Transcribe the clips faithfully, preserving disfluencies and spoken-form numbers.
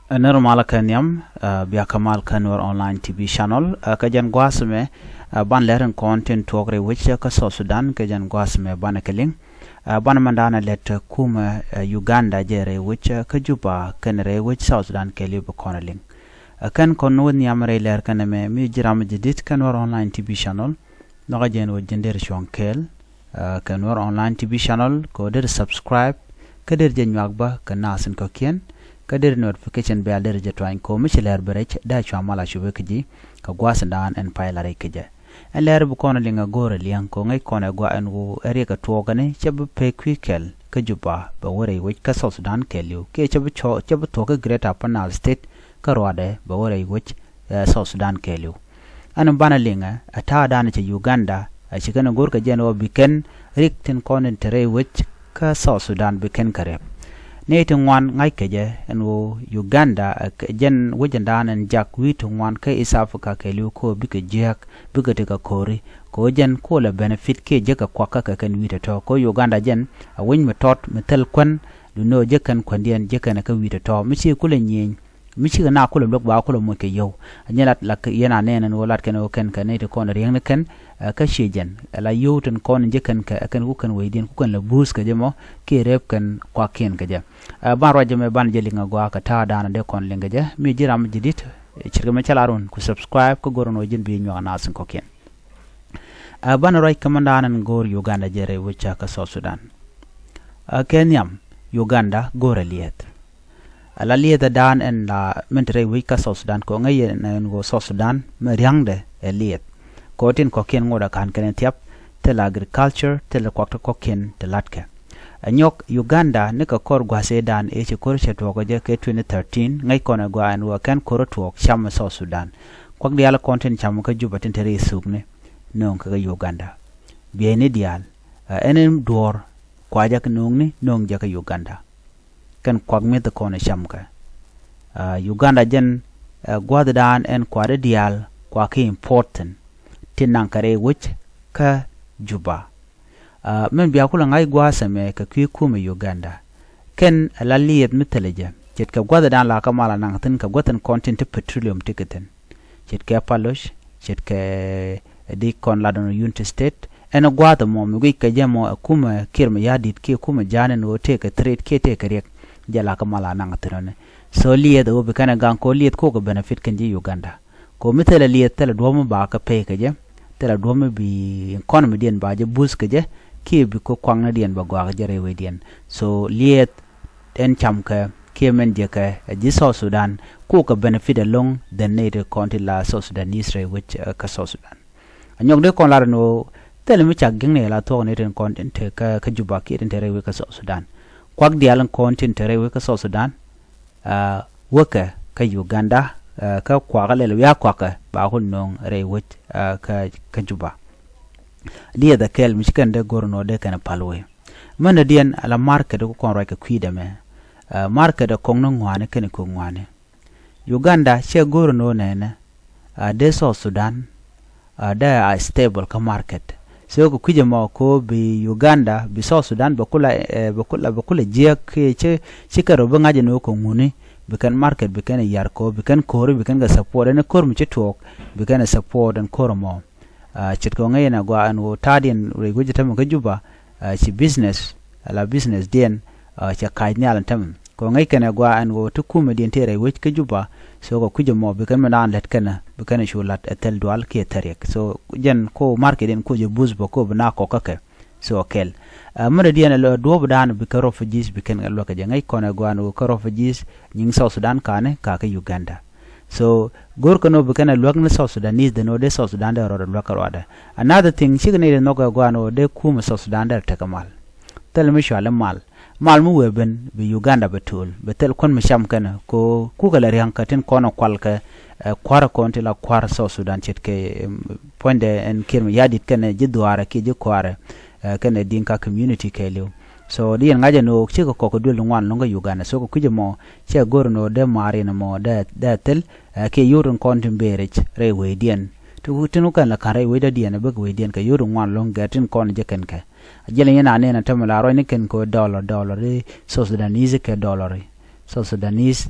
Ɛ nɛr malä kɛ nhiam, ɛ, bia kɛ mal kä Nuer Online T V Channel. Ɛ, kɛ jɛn gua̱a̱th mɛ, ɛ, ban lɛr in kɔn tin tuɔɔk rɛy wec kä South Sudan, kɛ jɛn gua̱a̱th mɛ banɛ kɛ liŋ. Ɛ, banɛ mɛn da̱a̱n ɛ lɛt kumɛ, ɛ, Uganda jɛ rɛy wec kä Juba kɛn rɛy wec South Sudan kɛɛliw bi kɔn ɛ liŋ. Ɛ, kɛn kɔn wä nhiam rɛy lɛr kɛn ɛmɛ mi ji̱ ram jɛ di̱t kä Nuer Online T V Channel. Nhɔkä jɛn wä ji̱n der cuɔ̱ŋ kɛɛl, ɛ, kɛ Nuer Online T V Channel, kɛ wä der subscribe, kä der jɛ nyuak bä kɛ naath in kɔ̱kiɛn, kä der notification bell der jɛ tuany, kɛ wä mi ci lɛr bɛ rɛc dee cua mal a cupɛ kä ji̱ kɛ gua̱a̱th in da̱a̱n ɛn pay la rɛc kä jɛ. Ɛn lɛr bi kɔn liŋ a go̱o̱r a liɛŋ, kɛ wä ŋäc kɔn ɛ gua ɛn wä ɛ riɛk a tuɔɔk ɛn cɛ bi pek kui̱ kɛl kä Juba bɛ wä rɛy wec kä South Sudan kɛɛliw, kiɛ cɛ bi cɔ, cɛ bi thuɔ̱k kä Greater Upper Nile State kä ruadɛ bɛ wä rɛy wec, ɛ, South Sudan kɛɛliw. Ɛn banɛ liŋɛ, ɛ, ta̱a̱ danɛ cɛ Uganda, ɛ, ci kɛn ɛ go̱r kɛ jɛn ɣöö bi kɛn rik tin kɔn in te rɛy wec kä South Sudan bi kɛn kɛ rɛp. Nɛy ti ŋuan ŋa̱c kɛ jɛ ɛn ɣöö Uganda, ɛ, kɛ jɛn wec in da̱a̱n ɛn jak wi̱i̱ ti ŋuan kä East Africa kɛɛliw, kɛ ɣöö bikɛ jiääk, bikɛ tekɛ ko̱ri, kɛ ɣöö jɛn kɛ ɣöö lɛ benefit kiɛ jek kɛ kuak kä kɛ kɛn wi̱i̱ tɔ̱tɔ̱. Kɛ ɣöö Uganda jɛn a wec mi tɔt mi thil kuän, duundɛ ɣöö jek kɛn kuändiɛn jek kɛn kä wi̱i̱ tɔ̱tɔ̱. Mi ci kulɛ nyieny, mi cikɛ na kulɛ luäk ba kulɛ moc kɛ yio̱w. A nyɛ lat, lat yɛn a nɛn ɛn ɣöö lat kɛn ɣöö kɛn kɛ nɛy ti kɔn riäŋni kɛn, ɛ, kä ciɛ jɛn. Ɛ la yio̱w tin kɔn in jek kɛn kɛ, ɛ kɛn ku kɛn wecdiɛn ku kɛn lɛ buuth kɛ jɛ mɔ, kiɛ rɛp kɛn kuakiɛn kɛ jɛ. Ɛ, ban ruac jɛ mɛ ban jɛ liŋ a gɔaa kɛ ta̱a̱ da̱a̱n a dee kɔn liŋ kɛ jɛ. Mi ji̱ ram ji̱ di̱t, ɛ, ce̱tkɛ mɛ cä lar wun ku subscribe kä go̱r ɛn ɣöö ji̱n bi nyuak naath in kɔ̱kiɛn. Ɛ, banɛ ruac kä mɛn da̱a̱n ɛn go̱o̱r Uganda jɛ rɛy wec kä South Sudan. Ɛ, kɛ nhiam, Uganda go̱o̱rɛ liɛth. Ɛ la liɛth ɛ da̱a̱n ɛn la min te rɛy wec kä South Sudan, kɛ ɣöö ŋäc yɛn ɛn ɣöö South Sudan mɛ ria̱ŋdɛ ɛ liɛth. Kɛ ɣöö tin kɔ̱kiɛn ŋot ɛ ka̱n kɛn ɛ thiap, thilɛ agriculture, thilɛ kuak ti kɔ̱kiɛn ti la̱tkɛ. Ɛ nyɔk Uganda nikɛ kɔr gua̱th ëëdan ëë ci ko̱r cɛ tuɔɔk kɛ jɛ kɛ twenty thirteen, ŋäc kɔn ɛ gɔaa ɛn ɣöö kɛn ko̱r ɛ tuɔɔk cam ɛ South Sudan. Kuak diaal kɔn tin cam kä Juba tin te rɛy thukni, nööŋ kɛ kä Uganda. Bieyni diaal, ɛ, ɛn in duɔ̱ɔ̱r kuacä kɛ nööŋni, nööŋ jɛ kä Uganda. Kɛn kuak mi̱th kɔn ɛ cam kɛ. Ɛ, Uganda jɛn, ɛ, gua̱thdan ɛn kua̱ri diaal kua̱ ki important tin naŋ kɛ rɛy wec kä Juba. Ɛ, min bia kulɛ ŋa̱c gua̱a̱th ɛmɛ kɛ kui̱ kumɛ Uganda. Kɛn ɛ la liɛth mi thilɛ jɛ. Ce̱tkɛ gua̱thdan la kä mal a naŋ thi̱n kɛ gua̱th in kɔn tin ti petroleum ti kɛ thi̱n. Ce̱tkɛ Paloc, ce̱tkɛ di kɔn lat ɔn Unity State. Ɛn gua̱a̱th ɛmɔ mi guic kɛ jɛ mɔ ɛ kumɛ Kiir Mayardit kiɛ kumɛ ja̱a̱n ɛn ɣöö tëëkɛ threat kiɛ tëëkɛ riɛk. Jɛ la kä mal a naŋ thi̱n ɔni. So liɛth ɛ ɣöö bi kɛn ɛ gaŋ kɛ ɣöö liɛth kok ɛ benefit kɛn ji̱ Uganda. Kɛ ɣöö mi thilɛ liɛth thilɛ duɔ̱ɔ̱p mi ba kɛ pay kɛ jɛ. Thilɛ duɔ̱ɔ̱p mi bi economy diɛn ba jɛ boost kɛ jɛ. Kiɛ bi kɛ kuaŋni diɛn ba gɔaa kɛ jɛ rɛy wecdiɛn. So liɛth ɛn cam kɛ kiɛ mɛn jɛ kɛ ɛ ji̱ South Sudan. Kok kɛ benefit ɛlɔ̱ŋ dhɛn nɛy ti kɔn ti la South Sudanese rɛy wec, ɛ, kä South Sudan. A nyɔk dee kɔn lar ni ɣöö thilɛ mi cak gi̱ŋni ɛ la thuɔ̱k ni tin kɔn tin te kä, kä Juba kiɛ tin te rɛy wec kä South Sudan. Kuak diaal in kɔn tin te rɛy wec kä South Sudan, ɛ, wäkɛ kä Uganda, ɛ, kä kuakä lɛl wiaa kuakä ba ku nööŋ rɛy wec, ɛ, kä, kä Juba. Liɛth ɛ kɛl mi ci kɛn dee go̱r ni ɣöö dee kɛn pal wee. Mänä diɛn a la market ku kɔn ruac kɛ kui̱dɛ mɛ. Ɛ, market ɛ kɔŋni ŋuani kɛn kɛ ŋuani. Uganda cɛ go̱r ni ɣöö nɛnɛ, a, dee South Sudan, a, dee a stable kä market. So kɛ kui̱cɛ mɔ ko bi Uganda, bi South Sudan bɛ kula, ɛ, bɛ kula, bɛ kula jiɛk kiɛ ci, ci kɛ rɔ bi ŋa̱c ni ɣöö kɛ ŋuni, bi kɛn market, bi kɛn yar ko, bi kɛn ko̱ri, bi kɛn kɛ support, ɛn ko̱r mi ci tuɔɔk, bi kɛn support ɛn ko̱r mɔ. A, ce̱tkɛ ŋäc ɛn a gɔaa ɛn ɣöö ta̱a̱diɛn rɛy wec tämɛ kä Juba, a, ci business, a la business diɛn, a, cɛ ka̱c nhial ɛn tämɛ. Kɛ ŋäc kɛn ɛ gɔaa ɛn ɣöö ti kumɛ diɛn ti rɛy wec kä Juba. So kɛ kui̱c ɛmɔ bi kɛn mi naan lät kɛn, bi kɛn cu lat ɛ thil dual kiɛ thil riɛk. So jɛn ko market in ko jɛ boost bä ko bi na kɔk kä kɛ. So kɛl. Ɛ, mɛn diɛn ɛ duɔ̱ɔ̱p dan bi kɛ refugees bi kɛn kɛ luäk kɛ jɛ. Ŋäc kɔn ɛ gɔaa ɛn ɣöö kä refugees nyiŋ South Sudan kanɛ ka kä Uganda. So go̱r kɛn ɣöö bi kɛn ɛ luäk ni South Sudanese dee ni ɣöö dee South Sudan dee rɔɔdɛ luäk kɛ ruacdɛ. Another thing, cikɛ ni dee nhɔk ɛ gɔaa ɛn ɣöö dee kumɛ South Sudan dee tekɛ mal. Thil mi cuali mal. Mal mi wëë ben bi Uganda bɛ to̱l, bɛ thil kuän mi cam kɛn ɛ, ko kukɛ lɛ ria̱ŋ kä tin kɔn ɛ kual kɛ, ɛ, kua̱r kɔn ti la kua̱r South Sudan ce̱tkɛ, em, puɔ̱nydɛ ɛn Kiir Mayardit kɛnɛ ji̱ dhuaarɛ kiɛ ji̱ kua̱rɛ, ɛ, kɛnɛ Dinka community kɛɛliw. So di yɛn ŋa̱cä ni ɣöö cikɛ kɔk kɛ duël ti ŋuan lo̱ŋ kä Uganda. So kɛ kui̱cä mɔ cɛ go̱r ni ɣöö dee maar in mɔ dee, dee thil, ɛ, kiɛ yio̱w tin kɔn tin bëë rɛc rɛy wecdiɛn. Ti ku, tin ku kɛn la ka̱n rɛy wecdädiɛn, ɛ bäk wecdiɛn kɛ yio̱w ti ŋuan lo̱ŋ gɛr tin kɔn jɛ kɛn kɛ. A jiɛl in yɛn a nɛn a tämɛ la ruac ni kɛn kɛ dollar, dollar i̱ South Sudanese kɛ dollar i̱. South Sudanese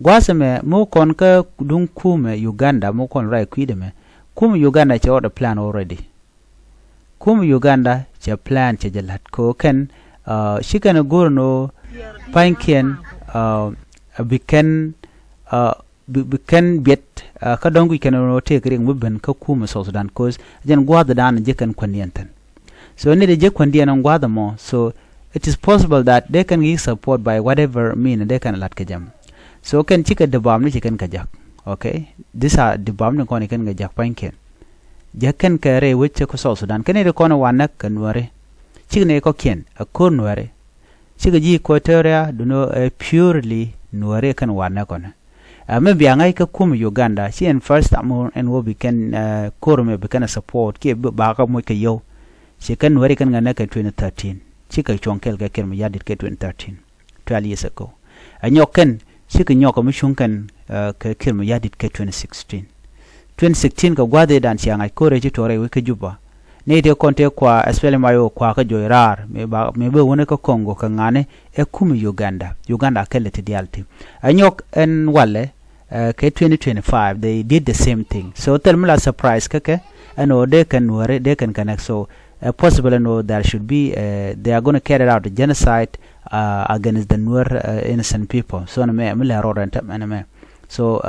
Gua̱a̱th ɛmɛ mi wä kɔn kä duŋ kumɛ Uganda mi wä kɔn ruac kui̱dɛ mɛ. Kumɛ Uganda cɛ ɣɔt ɛ plan already. Kumɛ Uganda cɛ plan cɛ jɛ la̱t kɛ ɣöö kɛn ci kɛn ɛ go̱r ɛn ɣöö pa̱nykiɛn bi kɛn bi kɛn biɛt kä dɔ̱ŋ guic kɛn ɛn ɣöö tëëk riɛk mi ben kä kumɛ South Sudan, 'cause jɛn gua̱a̱th dan ji̱ kɛn kuäniɛn thi̱n. So ni dee ji̱ kuäniɛn ɛn gua̱a̱th ɛmɔ, so it is possible that dee kɛn kɛ yi̱k support by whatever mean dee kɛn ɛ la̱t kɛ jɛ mɔ. So kɛn cikɛ dibam ni ci kɛn kɛ jak. Okay, these are dibam ni kɔn ci kɛn kɛ jak pa̱nykiɛn. Jɛ kɛn kɛ rɛy wec cɛ kä South Sudan kɛn ni dee kɔn ɛ wanɛ kɛ Nuäri. Cik ni kɔkiɛn ɛ ko̱r Nuäri. Cikɛ ji̱ Equatoria dunɔ ɛ purely Nuäri kɛn wanɛ kɔn. Ɛ mi bia ŋa̱c kä kumɛ Uganda ci ɛn first time ɛn wä bi kɛn ko̱r mɛ bi kɛn ɛ support kiɛ bakä moc kɛ yio̱w. Ci kɛn Nuäri kɛn ŋa̱nɛ kɛ twenty thirteen, cikɛ cuɔ̱ŋ kɛl kɛ Kiir Mayardit kɛ twenty thirteen, twelve years ago. Ɛ nyɔk kɛn Cikɛ nyɔk kɛ mi cuŋ kɛn kɛ Kiir Mayardit kɛ twenty sixteen. Twenty sixteen kɛ gua̱th ëëdan cia ŋa̱c ko̱r ëë ci tuɔɔk rɛy wec kä Juba. Nɛy tëë kɔn tëë kua SPLM-IO kua kä juɔc raar mëë bä wänä kä Congo kɛ ŋa̱ni ɛ kumɛ Uganda. Uganda kɛl ɛ ti diaal ti ɛ nyɔk ɛn walɛ kɛ twenty twenty-five they did the same thing. So thil mi la surprise kä kɛ ɛn ɣöö dee kɛn Nuääri dee kɛn kɛ näk. So ɛ possible ɛn ɣöö there should be, they are gonna carry out a genocide against the Nuer innocent people. So ɛn mɛ mi lɛ rɔɔd ɛn tɛm ɛn mɛ. So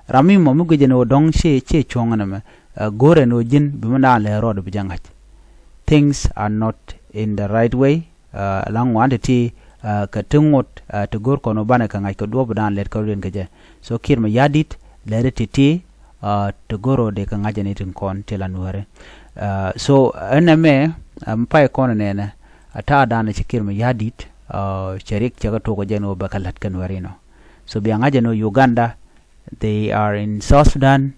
ram mi mɔ mi guic ɛn ɣöö dɔ̱ŋ ci ci cuɔ̱ŋ ɛn mɛ go̱o̱rɛ ni ɣöö ji̱n bi mi naan lɛ rɔɔdɛ bi jɛ ŋa̱c. Things are not in the right way. La ŋuan ti ti kɛ ti ŋot ti go̱o̱r kɔn ɣöö banɛ kɛ ŋa̱c kɛ duɔ̱ɔ̱p dan lɛt kɛ rɔ̱diɛn kɛ jɛ. So Kiir Mayardit lɛt ti ti ti go̱o̱r ɣöö dee kɛ ŋa̱c ɛn itin kɔn ti la Nuääri. So ɛn ɛmɛ mi pay kɔn nɛnɛ a ta̱a̱ dan ci Kiir Mayardit cɛ rik cɛ kɛ tuɔk kɛ jɛ ni ɣöö bɛ kɛ la̱t kɛ Nuääri nɔ. So bia ŋa̱c ɛn ɣöö Uganda they are in South Sudan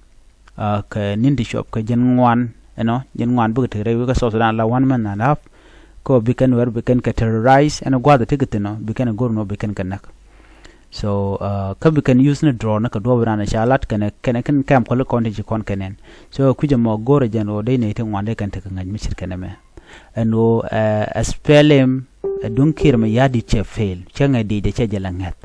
kɛ ni̱n ti cuɔp kɛ jiɛn ŋuan ɛnɔ jiɛn ŋuan bikɛ tek rɛy wec kä South Sudan la one month and a half. Kä bi kɛn Nuäär bi kɛn kɛ terrorize ɛn gua̱a̱th ɛ tekɛ thi̱n ɔ bi kɛn go̱r nɔ bi kɛn kɛ näk. So kä bi kɛn use ni drone kɛ duɔ̱ɔ̱p ran ca lat kɛnɛ kɛnɛ kɛn kɛm kɔli kɔn ti ci kɔn kɛnɛn. So kui̱c ɛmɔ go̱r ɛ jɛn ɣöö dee nɛy ti ŋuan dee kɛn tekɛ ŋäc mi ce̱tkɛ nɛmɛ. Ɛn ɣöö SPLM ɛ duŋ Kiir Mayardit cɛ fail cɛ ŋɛ dic ɛ cɛ jɛ lɛ ŋɛ̈th.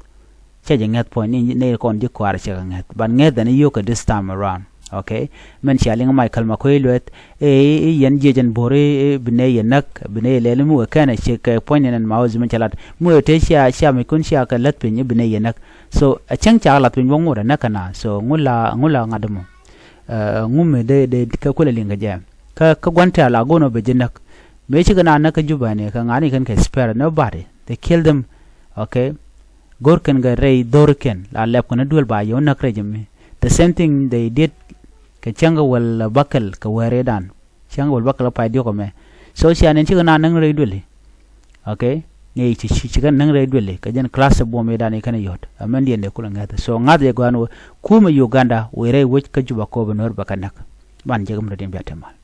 Cɛ jɛ ŋɛ̈th puɔ̱ny ni nɛy kɔn ji̱ kua̱r cɛ kɛ ŋɛ̈th but ŋɛ̈th ɛn i̱ yio̱k kɛ this time around. Okay. Mɛn cia liŋ Michael Makuei Lueth ɛ i̱ yɛn jiɛc ɛn bo̱r i̱ bi nɛy yɛ näk bi nɛy yɛ lɛl mi wee kɛn ɛ ci kɛ puɔ̱ny ni nɛn ma wee zimɛn cɛ lat mi wee te cia cia mi kun cia kɛ läth piny i̱ bi nɛy yɛ näk. So ɛ cäŋ ca kɛ lath piny wä ŋot ɛ näk kɛ na so ŋu la ŋu la ŋa̱t mɔ. Ŋu mi dee dee kɛ kulɛ liŋ kɛ jɛ kä kä gua̱n tɛ̈r la go̱n ɔ bɛ ji̱ näk. Mëë cikɛ na näk kä Juba ni kɛ ŋa̱ni kɛn kɛ spare nobody they kill them. Okay. Go̱r kɛn kɛ rɛy dho̱r kɛn la lɛp kɛn duel ba yɛ wä näk rɛy jɛ mi the same thing they did. Kɛ cäŋ kɛ wäl bäkɛl kɛ wääridan cäŋ kɛ wäl bäkɛl kɛ pay diɔk ɛmɛ. So cia nɛn cikɛ na näk rɛy dueli. Okay. Ni ci ci kɛn näk rɛy dueli kɛ jɛn class buɔm idan ikɛn yɔt ɛmɛn diɛn dee kulɛ ŋäth so ŋa̱th yɛ gɔ̱a̱n wä kumɛ Uganda wëë rɛy wec kä Juba kɔɔp ɛ Nuäär bɛ kɛ näk. Ban jek mi rɔ diɛn bia tɛmal.